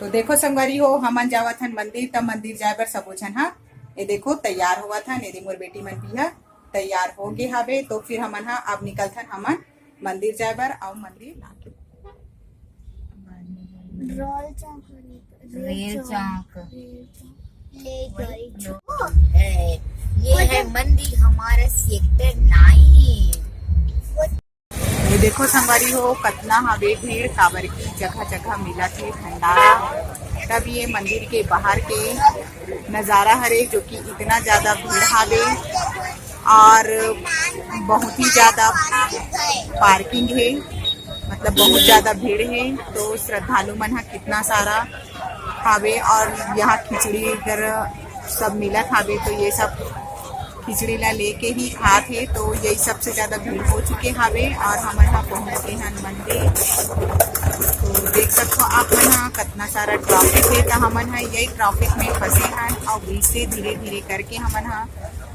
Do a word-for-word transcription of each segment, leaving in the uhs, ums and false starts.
तो देखो संगवारी हो, हमन जावत हन मंदिर, त मंदिर जाए बर सबो झन हा, ये देखो, तैयार होवत हन। ये दे मोर बेटी मन भी हा तैयार हो गे हावे। तो फिर हमन हा अब निकलथन हमन मंदिर जाए बर, अउ मंदिर रेल चौक, रेल चौक। ले गई। है, ये है मंदिर हमारा सेक्टर नाइन। ये देखो संगवारी हो, कतना हवे भीड़, काबर की जगह जगह मिलत हे भंडारा। तब ये मंदिर के बाहर के नजारा हरे, जो कि इतना ज्यादा भीड़ हावे और बहुत ही ज्यादा पार्किंग है, मतलब बहुत ज्यादा भीड़ है। तो श्रद्धालु मन ह कितना सारा हावे और यहाँ खिचड़ी अगर सब मिलत हावे, तो ये सब खिचड़ी ला लेके ही खात हे। तो यही सबसे ज्यादा भीड़ हो चुके हावे और हमन ह पहुंच गे हन मंदिर। तो देख सकथो आप मन ह, कतना सारा ट्रैफिक हे, त हमन ह यही ट्रैफिक में फंसे हन और बीच से धीरे धीरे करके हमन ह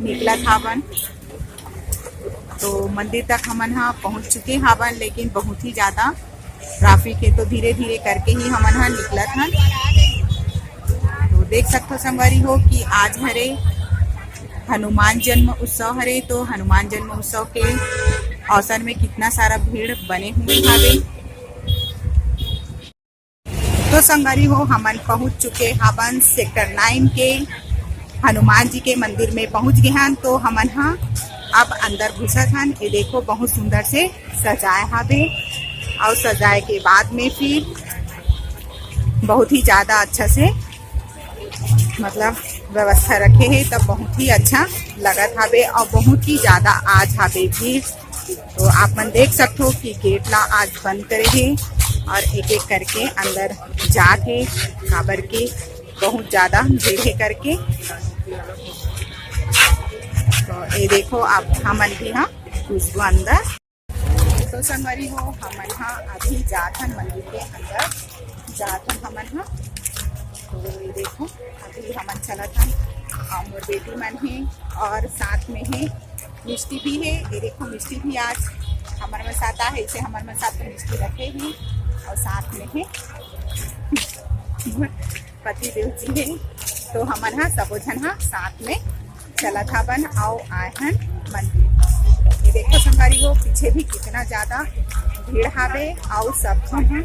निकलत हावन। तो मंदिर तक हमन ह पहुंच चुके हावन, लेकिन बहुत ही ज्यादा ट्रैफिक हे, तो धीरे धीरे करके ही हमन ह निकलत हन। तो देख सकथो संगवारी हो कि आज हरे हनुमान जन्म उत्सव हरे, तो हनुमान जन्म उत्सव के अवसर में कितना सारा भीड़ बने हुए हावे। तो संगवारी हो, हमन पहुंच चुके हावन सेक्टर नाइन के हनुमान जी के मंदिर में पहुंच गे हन। तो हमन ह अब अंदर घुसत हन। ये देखो, बहुत सुंदर से सजाए हावे और सजाए के बाद में फिर बहुत ही ज्यादा अच्छा से, मतलब, व्यवस्था रखे हे, तब बहुत ही अच्छा लगत हावे और बहुत ही ज्यादा आज हावे भीड़। तो आप मन देख सकथो कि गेट ला आज बंद करे हे और एक एक करके अंदर जात हे, काबर के बहुत ज्यादा भीड़ हे करके। तो ये देखो, आप हमन भी हा घुसबो अंदर। तो संगवारी हो, हमन हा अभी जात हन मंदिर के अंदर, जात हन हमन हा। तो ये देखो, अभी हमन चलत हन और मोर बेटी मन हे और साथ में हे मिष्टी भी हे। ये देखो, मिष्टी भी आज हमर मन साथ आहे, इसे हमर मन साथ तो मिष्टी रखे ही और साथ में हे पति देव जी हे। तो हमन हा सबो झन हा साथ में चलत हावन अउ आए हन मंदिर। ये देखो संगवारी हो, पीछे भी कितना ज्यादा भीड़ हावे अउ सब झन हा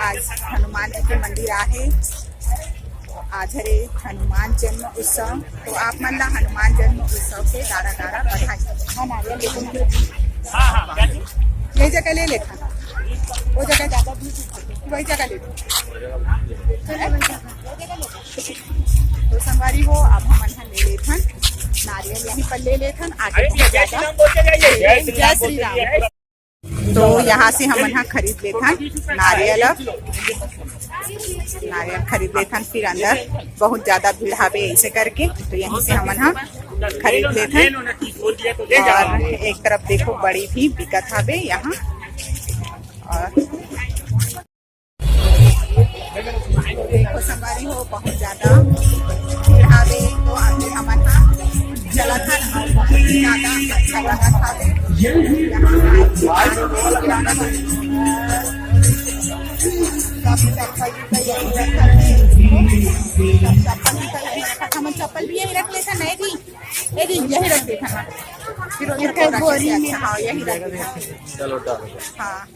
आज हनुमान जी के मंदिर आहे। आज हरे हनुमान जन्म उत्सव, तो आप मन ला हनुमान जन्म उत्सव के गाड़ा गाड़ा बधाई। हाँ, नारियल लेबो ना। हाँ, हाँ, क्या चीज? ये जगह ले लेथन, वो जगह ज्यादा भीड़, वही जगह ले लेथन। तो संगवारी हो, अब हमन ह ले लेथन नारियल, यहीं पर ले लेथन, आगे अरे बहुत भैया, जय श्री ज्यादा राम बोलते जाइए, जय श्री जय राम श्री बोलते राम। जाइए। तो यहाँ से हमन ह खरीद लेथन नारियल, अब नारियल खरीद लेथन, फिर अंदर बहुत ज्यादा भीड़ हावे ऐसे करके, तो यहीं से हमन ह खरीद लेथन। और एक तरफ देखो बड़ी भी बिकत हावे यहाँ, और देखो संगवारी हो, बहुत ज्यादा भीड़ हावे, तो अभी हमन ह चलत हन और बहुत ही ज्यादा अच्छा लगत हावे। यहाँ सब चप्पल जूता यहीं रखत हे, सब चप्पल जूता यहीं रखत, हमन चप्पल भी यहीं रख लेथन, नहीं जी? ए जी, यहीं रख लेथन। फिर ओकर बोरी में। हाँ, यहीं रख लेथन। हाँ।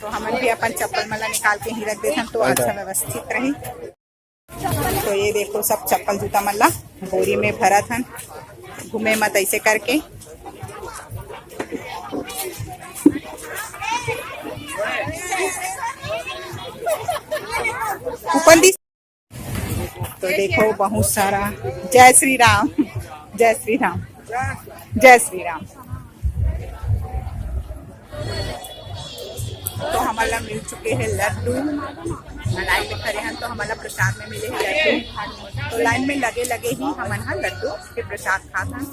तो हमन भी अपन चप्पल मन ला निकाल के ही रख देथन, तो अच्छा व्यवस्थित रही। तो ये देखो, सब चप्पल जूता मन ला बोरी में भरत हन, घूमे मत ऐसे करके। ऊपर दी। तो देखो, बहुत सारा। जय श्री राम, जय श्री राम, जय श्री राम। तो हमन ला मिल चुके हैं लड्डू। लाइन में खड़े हैं तो हमन ला प्रसाद में मिले हैं लड्डू। तो लाइन में लगे लगे ही हमन ह लड्डू के प्रसाद खात हन।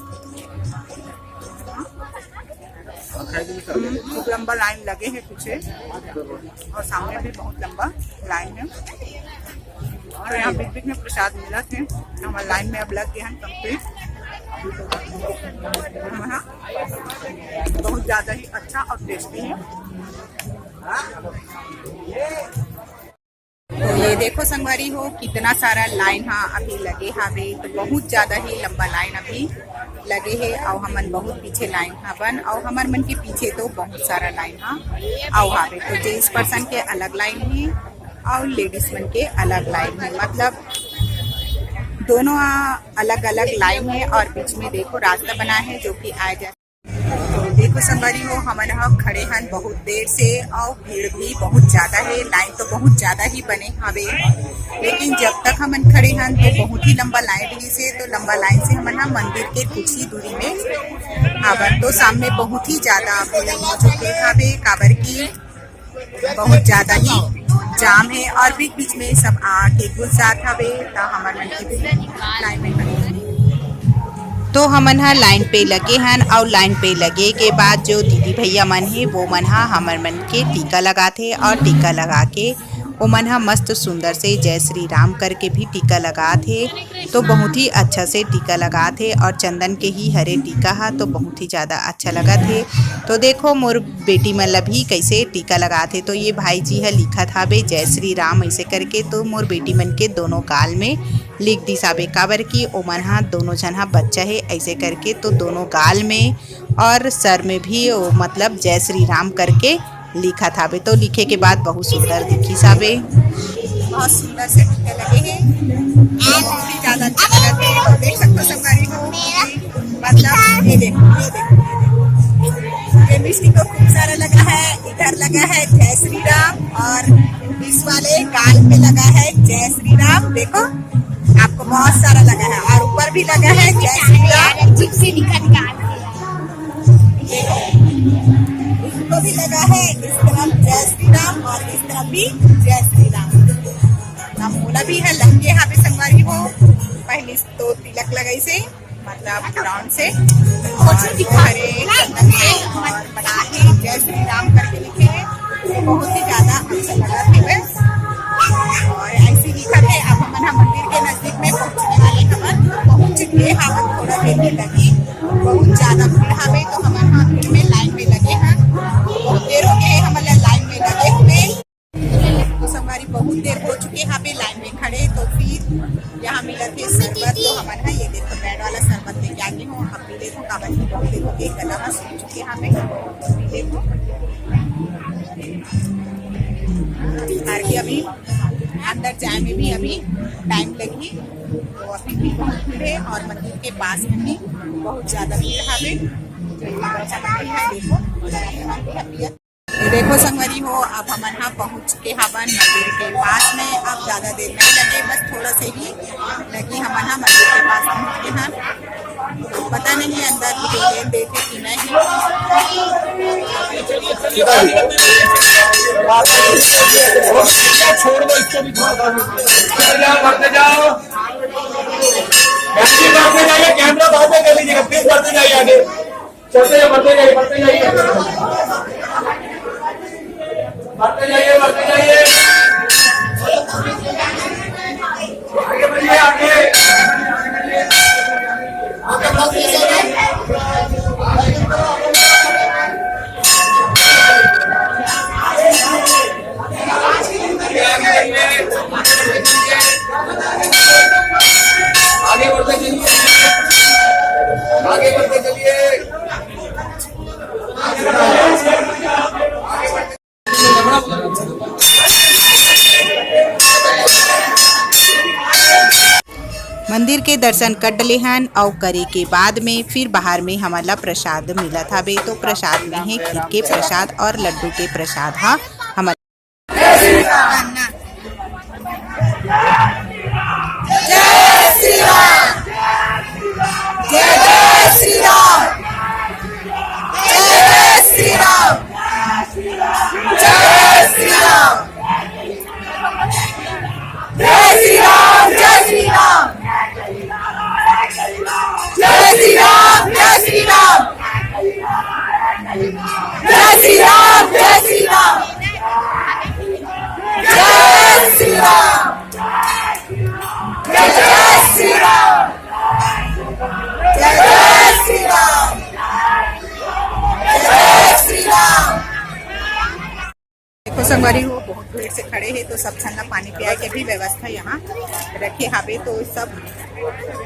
हम्म, खूब लंबा लाइन लगे हे पीछे और सामने भी बहुत लंबा लाइन हे। तो यहाँ बीच बीच में प्रसाद मिलत हे। हमन लाइन में अब लग गए हैं complete। हाँ, बहुत ज्यादा ही अच्छा और टेस्टी है। देखो संगवारी हो, कितना सारा लाइन हा अभी लगे हावे, तो बहुत ज्यादा ही लंबा लाइन अभी लगे हे। अउ हमन बहुत पीछे लाइन हा बन, अउ हमर मन के पीछे तो बहुत सारा लाइन हा अउ हावे। तो जेंट्स पर्सन के अलग लाइन हे अउ लेडीज मन के अलग लाइन हे, मतलब दोनों अलग अलग लाइन हे। और बीच में देखो रास्ता बना है, जो कि आए जा तो देखो संगवारी हो, हमन ह खड़े हन बहुत देर से, अउ भीड़ भी बहुत ज्यादा है। लाइन तो बहुत ज्यादा ही बने हवे, लेकिन जब तक हमन खड़े हन तो बहुत ही लंबा लाइन रहिस हे। तो लंबा लाइन से हमन ह मंदिर के कुछ ही दूरी में आवन, तो सामने बहुत ही ज्यादा भीड़ हो चुके हवे, काबर की बहुत ज्यादा ही जाम है और बीच बीच में सब आके घुस जात हवे, त हमर मन के भी लाइन में खड़े हन। तो हमन ह लाइन पे लगे हन, और लाइन पे लगे के बाद जो दीदी भैया मन हे, वो मन ह हमर मन के टीका लगाथे, और टीका लगा के ओमन ह मस्त सुंदर से जय श्री राम करके भी टीका लगाथे। तो बहुत ही अच्छा से टीका लगाथे, और चंदन के ही हरे टीका ह, तो बहुत ही ज्यादा अच्छा लगत हे। तो देखो, मोर बेटी मन ला भी कैसे टीका लगाथे। तो ये भाई जी ह लिखत हावे जय श्री राम ऐसे करके, तो मोर बेटी मन के दोनों गाल में लिख दिस हावे, काबर कि ओमन ह दोनों झन ह बच्चा हे ऐसे करके, तो दोनों गाल में और सर में भी वो, मतलब, जय श्री राम करके लिखत हावे। तो लिखे के बाद बहुत सुंदर दिखिस हावे। बहुत सुंदर से टीका लगे हे, बहुत ही ज्यादा अच्छा लगत हे। तो देख सकते हो संगवारी हो, मतलब ये देखो, ये देखो, ये देखो, ये मिष्टी को खूब सारा लगा है, इधर लगा है जय श्री राम, और इस वाले गाल पे लगा है जय श्री राम। देखो, आपको बहुत सारा लगा है, और ऊपर भी लगा है जय श्री राम। जिप्सी निकल के आ रही है। देखो, इसको भी लगा है, इस तरफ जय श्री राम और इस तरफ भी जय श्री राम। अब मोला भी है लग के यहाँ पे संगवारी हो, पहले तो तिलक लगाई से, मतलब ग्राउंड से, और हरे चंदन से, और बना के जय श्री राम करके लिखे हैं। बहुत ही ज्यादा अच्छा लगा था। और ऐसे ही लिखा है, अब हमन ह मंदिर के नजदीक में पहुंचने वाले हवन, पहुंच चुके हवन, थोड़ा देर में लगे, बहुत ज्यादा भीड़ हवे, तो हमन ह भीड़ में लाइन में लगे हैं। बहुत देर हो गए हमन ला लाइन में लगे हुए। तो संगवारी, बहुत देर हो चुके हवे लाइन में खड़े, तो फिर यहाँ मिलत हे शरबत। तो हमन ह ये देखो ब्रेड वाला शरबत लेके आ गए हो, अब पी लेथो, काबर की बहुत देर हो गई, गला ह सूख चुके हवे। पी लेथो। ताकि अभी अंदर जाए में भी अभी टाइम लगही, तो अभी भी बहुत भीड़ है और मंदिर के पास में भी बहुत ज्यादा भीड़ हवे। तो ये बच्चा मन भी है, देखो, ये देखो संगवारी हो, अब हमन ह पहुंच चुके हवन मंदिर के पास में। अब ज्यादा देर नहीं लगे, बस थोड़ा से ही लगी, हमन ह मंदिर के पास पहुंच गए हैं। पता नहीं अंदर भी देखे कि नहीं। छोड़ दो इसको भी, छोड़ दो। बढ़ते जाओ, बढ़ते जाओ। बहन जी, बढ़ते जाइए, कैमरा बाहर से कर लीजिएगा, प्लीज बढ़ते जाइए आगे। चलते जाइए, बढ़ते जाइए, बढ़ते जाइए। बढ़ते जाइए, बढ़ते जाइए। आगे बढ़िए, आगे। आगे बढ़ते जाइए। आगे बढ़ते चलिए, आगे बढ़ते चलिए। मंदिर के दर्शन कर डले हन, अउ करे के बाद में फिर बाहर में हमन ला प्रसाद मिलत हवे। तो प्रसाद में हे खीर के प्रसाद और लड्डू के प्रसाद ह हमन। जय श्री राम। जय जय श्री राम। जय जय श्री राम। जय श्री राम। जय श्री राम। जय श्री राम। जय श्री राम। जय श्री राम। जय श्री राम। जय श्री राम। जय श्री राम। जय जय श्री राम। जय जय श्री राम। जय जय श्री राम। देखो संगवारी हो, बहुत भीड़ से खड़े हे, तो सब झन ला पानी पिया के भी व्यवस्था यहाँ रखे हावे, तो सब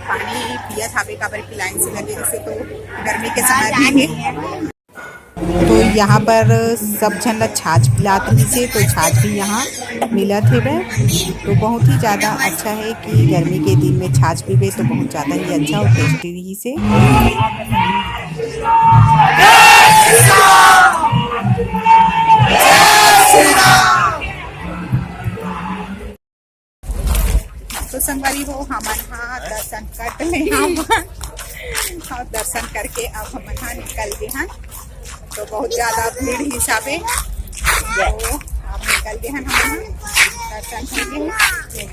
पानी पियत हावे, काबर की लाइन से लगे, जैसे तो गर्मी के समय भी है। तो यहाँ पर सब झन ला छाछ पिलात रहिसे, तो छाछ भी यहाँ मिलत हेवे। तो बहुत ही ज़्यादा अच्छा है कि गर्मी के दिन में छाछ पीबे तो बहुत ज़्यादा ही अच्छा और टेस्टी रहिसे। तो संगवारी हो, हमन हा दर्शन कर ले हवन। और दर्शन करके अब हमन हा निकल गे हन। तो बहुत ज्यादा भीड़ हिसाबे तो अब निकल गे हन हमन हा। दर्शन हो गे हे।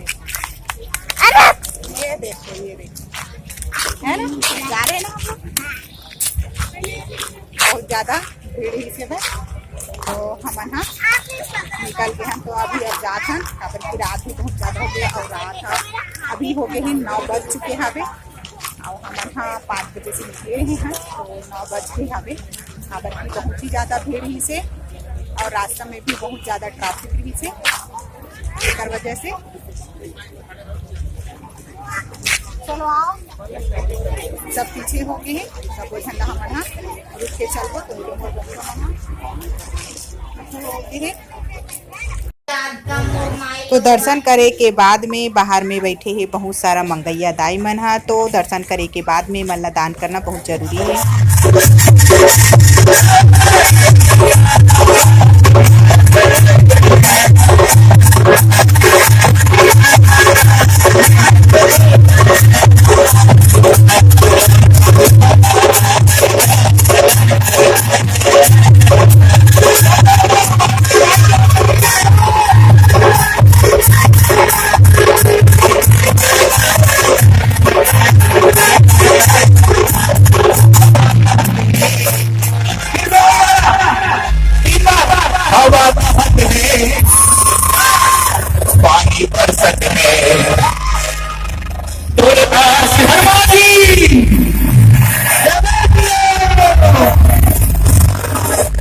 अरे ये देखो, ये देखो, है ना, जा रहे हैं ना हम लोग। बहुत ज्यादा भीड़ ही से बा। तो हमन हा निकल गे हन, तो अभी अब जात हन, काबर कि रात भी बहुत ज्यादा हो गया और रात हा अभी हो गए हैं नौ बज चुके हवे। और हमन हा पाँच बजे से निकले रहे हैं, तो नौ बज गए हवे, काबर कि बहुत ही ज्यादा भीड़ ही से और रास्ता में भी बहुत ज्यादा ट्रैफिक रही से, एकर वजह से। चलो आओ, सब पीछे हो गए हैं, सब झंडा हमन हा रुक के चलबो, तो ये लोग हो गए हैं। पीछे हो गए हैं। तो दर्शन करे के बाद में बाहर में बैठे हे बहुत सारा मंगैया दाई मन हा। तो दर्शन करे के बाद में मन ला दान करना बहुत जरूरी है। हवा बहत है, पानी बरसत है, तोर आस हमारी,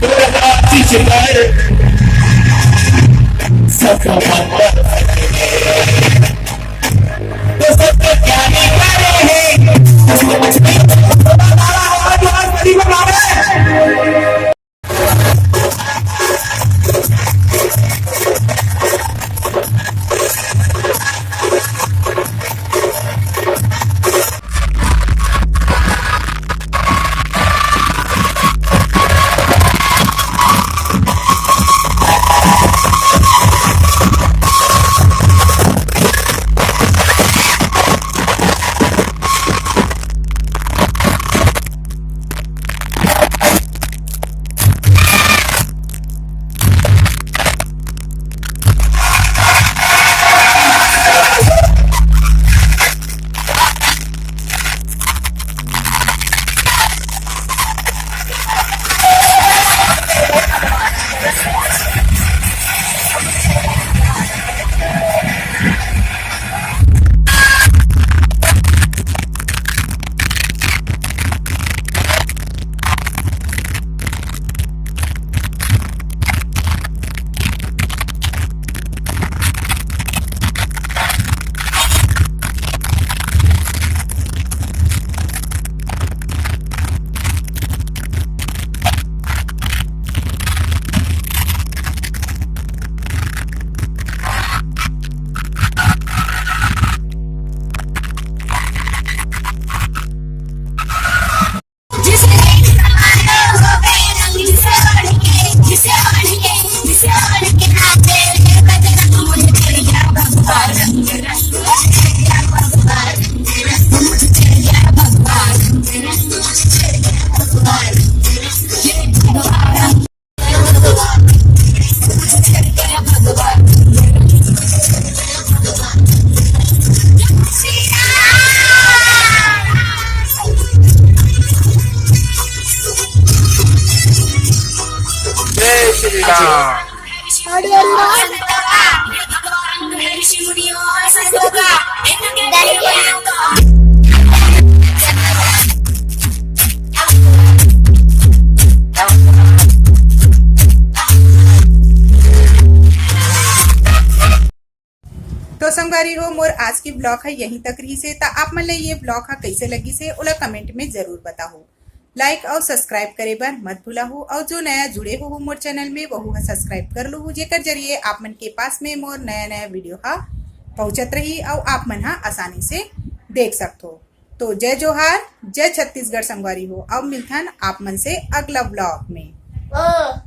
तोर आशीष पर सबका भला। तो सबके क्या नहीं कर रहे हैं। जय श्री राम। संगवारी हो, मोर आज के vlog ह यहीं तक रहिस हे। त आप मन ला ये vlog ह कइसे लगिस हे, ओला comment में जरूर बताहू। Like अउ subscribe करे बर मत भुलाहू। अउ जो नया जुड़े हो, हो मोर channel में, वहू ह subscribe कर लूहू, जेकर जरिए आप मन के पास में मोर नया नया video ह पहुंचत रही अउ आप मन ह आसानी से देख सकथो। तो जय जोहार, जय छत्तीसगढ़ संगवारी हो। अब मिलथन आप मन से अगला vlog में। ओ